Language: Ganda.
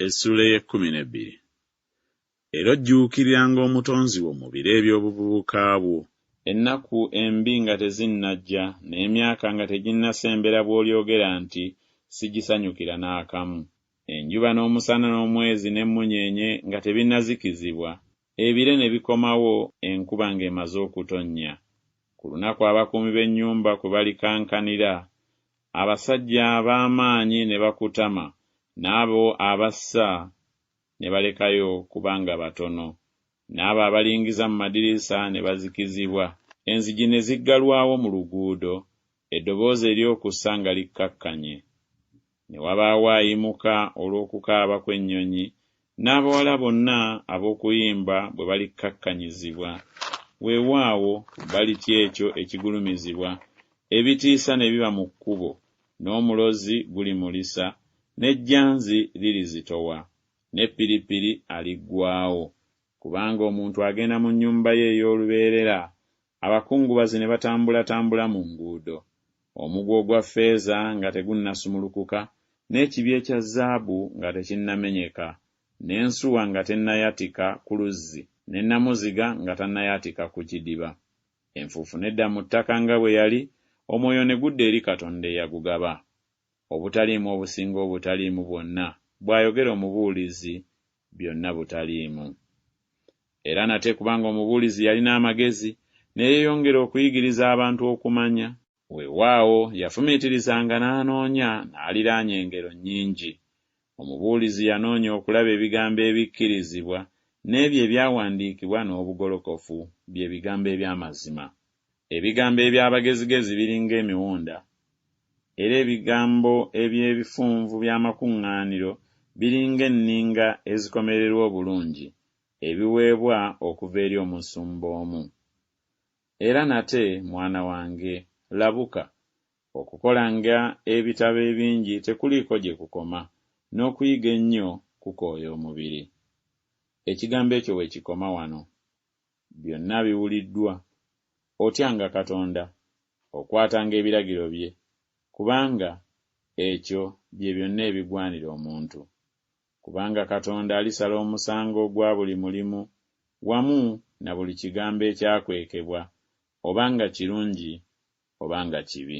Essuula ey'ekkumi n'ebbiri. Era ojjuukiriranga Omutonzi wo mu biro eby'obuvubuka bwo. Ennaku embi nga tezinnajja, n'emyaka nga teginnasembera bw'olyogera nti Sigisanyukira n'akamu. Enjuba n'omusana n'omwezi n'emmunyeenye nga tebinnazikizibwa, ebire ne bikomawo enkuba ng'emaze okutonnya, ku lunaku abakuumi b'ennyumba kwe balikankanira, abasajja ab'amaanyi ne bakutama, n'abo abassa ne balekayo kubanga batono, n'abo abalingiza mu madirisa ne bazikizibwa, enzigi ne ziggalwawo mu luguudo, eddoboozi ery'okussa nga likkakkanye. Ne wabaawo ayimuka olw'okukaaba kw'ennyonyi, n'abawala bonna ab'okuyimba bwe balikkakkanyizibwa, weewaawo, balitya ekyo ekigulumizibwa, ebitiisa ne biba mu kkubo, n'omulozi gulimulisa, n'ejjanzi lirizitowa, ne ppirippiri aliggwaawo, kubanga omuntu agenda mu nnyumba ye ey'olubeerera, abakungubazi ne batambulatambula mu nguudo. Omugwa ogwa ffeeza nga tegunnasumulukuka, n'ekibya ekya zaabu nga tekinnamenyeka, n'ensuwa nga tennayatika ku luzzi, ne nnamuziga nga tannayatika ku kidiba. Enfuufu n'edda mu ttaka nga bwe yali, omwoyo ne gudda eri Katonda eyagugaba. Obutaliimu obusinga obutaliimu bwonna, bw'ayogera Omubuulizi, byonna butaliimu. Era nate kubanga Omubuulizi yalina amagezi, ne yeeyongera okuyigiriza abantu okumanya. Weewaawo, yafumiitirizanga n'anoonya, n'aliraanya engero nnyingi. Omubuulizi yanoonya okulaba ebigambo ebikkirizibwa, n'ebyo ebyawandiikibwa n'obugolokofu, bye bigambo eby'amazima. Ebigambo eby'abagezigezi biringa emiwunda, era ebigambo eby'ebifunvu by'amakuŋŋaaniro biringa enninga ezikomererwa obulungi, ebiweebwa okuva eri omusumba omu. Era nate, mwana wange, labuka. Okukolanga ebitabo ebingi tekuliiko gye kukoma, n'okuyiga ennyo kukooya omubiri. Ekigambo ekyo we kikoma wano. Byonna biwuliddwa. Otyanga Katonda, okwatanga ebiragiro bye, kubanga ekyo bye byonna ebigwanira omuntu. Kubanga Katonda alisala omusango ogwa buli mulimu, wamu na buli kigambo ekyakwekebwa, oba nga kirungi oba nga kibi.